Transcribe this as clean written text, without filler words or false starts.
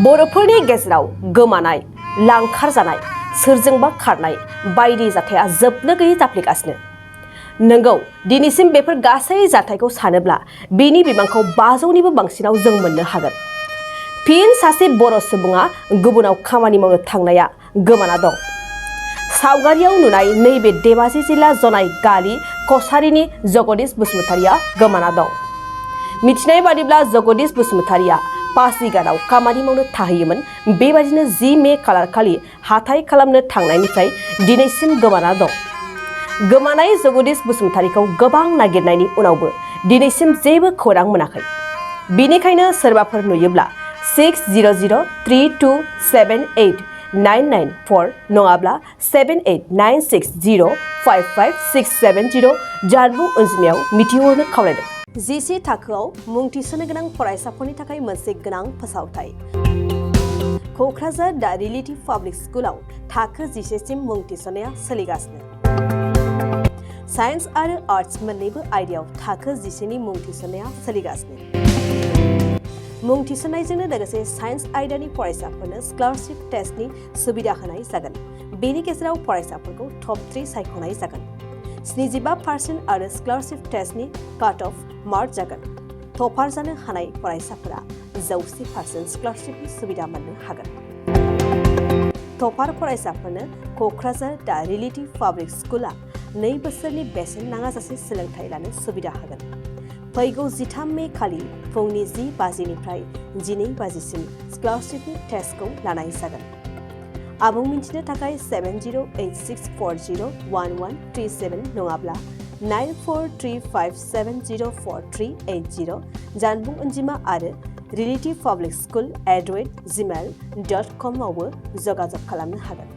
बर'फोरनि गेजेराव गोमानाय, लांखार जानाय, सोरजोंबा खारनाय बायदि जाथाया जोबनो गैयै जाफ्लेगासिनो। नंगौ, दिनैसिम बेफोर गासै जाथायखौ सानोब्ला बेनि बिबांखौ 500निबो बांसिनाव जों मोननो हागोन। फिन सासे बर' सुबुङा गुबुनाव खामानि मावनो थांनाया गोमाना दं। सावगारियाव नुनाय नैबे धेमाजि जिल्ला जनाय गालि कछारीनि जगदीश बसुमतारीया गोमाना दं। मिथिनाय बादिब्ला जगदीश बसुमतारीया पासीघाटआव खामानि मावनो थाहैयोमोन। बेबादिनो 10 मे खालारखालि हाथाय खालामनो थांनायनिफ्राय दिनैसिम गोमाना दं। गोमानाय जगदीश बसुमतारीखौ गोबां नागिरनायनि उनावबो दिनैसिम जेबो खौरां मोनाखै। बेनिखायनो सोरबाफोर नुयोब्ला 6003278994 नङाब्ला 7896055670 जानबुं अनजिमायाव मिथिहरनो खावलायदों। 11 थाखोआव मुं थिसननो गोनां फरायसाफोरनि थाखाय मोनसे गोनां फोसावथाय। क'क्राझार दा रिलेटिभ पाब्लिक स्कुलाव थाखो 11 सिम मुं थिसननाया सोलिगासिनो। साइन्स आरो आर्ट्स मोन्नैबो आयदायाव थाखो 11 नि मुं थिसननाया सोलिगासिनो। मुं थिसननायजोंनो लोगोसे साइन्स आयदानि फरायसाफोरनो स्कलारशिप टेस्टनि सुबिदा होनाय जागोन। बेनि गेजेराव फरायसाफोरखौ टप 3 सायख'नाय जागोन। 75% आरो स्कलारशिप टेस्टनि काट अफ मार्क जागोन। टपार जानो हानाय फरायसाफोरा 100% स्कलारशिपनि सुबिदा मोननो हागोन। टपार फरायसाफोरनो क'क्राझार दा रिलेटिभ पाब्लिक स्कुला 2 बोसोरनि बेसेन नाङाजासे सोलोंथाइ लानो सुबिदा होगोन। फैगौ 13 मे खालि फुंनि 10 बाजिनिफ्राय 12 बाजिसिम स्कलारशिपनि टेस्टखौ लानाय जागोन। आबुं मिन्थिनो थाखाय 7086401137 नङाब्ला 9435704380 जानबुं अनजिमा आरो relativepublicschool@gmail.com आवबो जगाजग खालामनो हागोन।